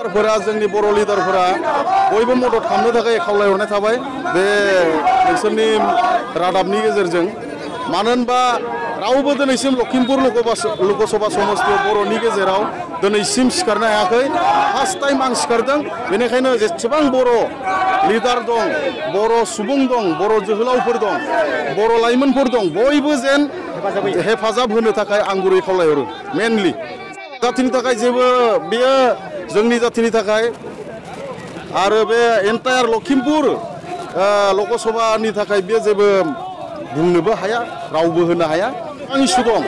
जोंनि बर' लिडारफोरा बयबो मदद खालामनो थाखाय खावलायहरनाय थाबाय बे नोंसोरनि रादाबनि गेजेरजों मानो होनबा रावबो दिनैसिम लखिमपुर लकसभा समस्ति बर'नि गेजेराव दिनैसिम सिखारनो हायाखै फार्स्ट टाइम आं सिखारदों बेनिखायनो जेसेबां बर' लिडार दं बर' सुबुं दं बर' जोहोलावफोर दं बर' लाइमोनफोर दं बयबो जेन हेफाजाब होनो थाखाय आं गुरै खावलायहरो मेनलि जातिनि थाखाय जेबो बेयो जोंनि जातिनि थाखाय आरो बे एन्टायार लखिमपुर लकसभानि थाखाय बे जेबो बुंनोबो हाया रावबो होनो हाया आं इस्यु दं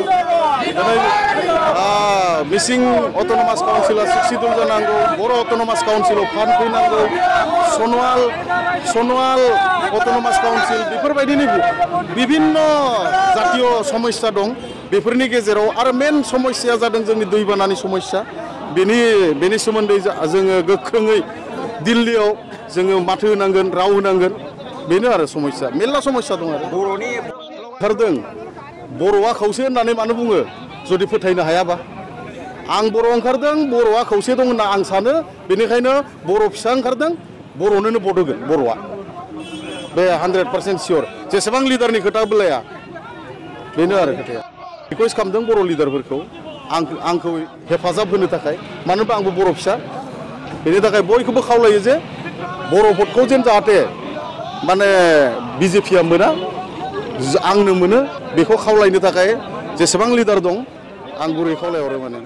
मिसिं अट'नमास काउन्सिला 62 जानांगौ बर' अट'नमास काउन्सिलाव फान्ड फैनांगौ सनवाल अट'नमास काउन्सिल बेफोरबायदिनो बिभिन्न जातीय समस्या दं बेफोरनि गेजेराव आरो मेन समस्याया जादों जोंनि दैबानानि समस्या बेनि सोमोन्दै जोङो गोख्रोङै दिल्लीयाव जोङो माथो होनांगोन राव होनांगोन बेनो आरो समस्या मेरला समस्या दं आरो बर'नि ओंखारदों बर'आ खौसे होननानै मानो बुङो जुदि फोथायनो हायाबा आं बर' ओंखारदों बर'आ खौसे दं होनना आं सानो बेनिखायनो बर' फिसा ओंखारदों बर'नोनो भट होगोन बर'आ बे 100% सियर जेसेबां लिडारनि खोथा बुंलाया बेनो आरो खोथाया रिकुवेस्ट खालामदों बर' लिडारफोरखौ आंखौ हेफाजाब होनो थाखाय मानो होनबा आंबो बर' फिसा बेनि थाखाय बयखौबो खावलायो जे बर' भटखौ जेन जाहाथे माने बिजेपिआ मोना आंनो मोनो बेखौ खावलायनो थाखाय जेसेबां लिडार दं आं गुरै खावलायहरो माने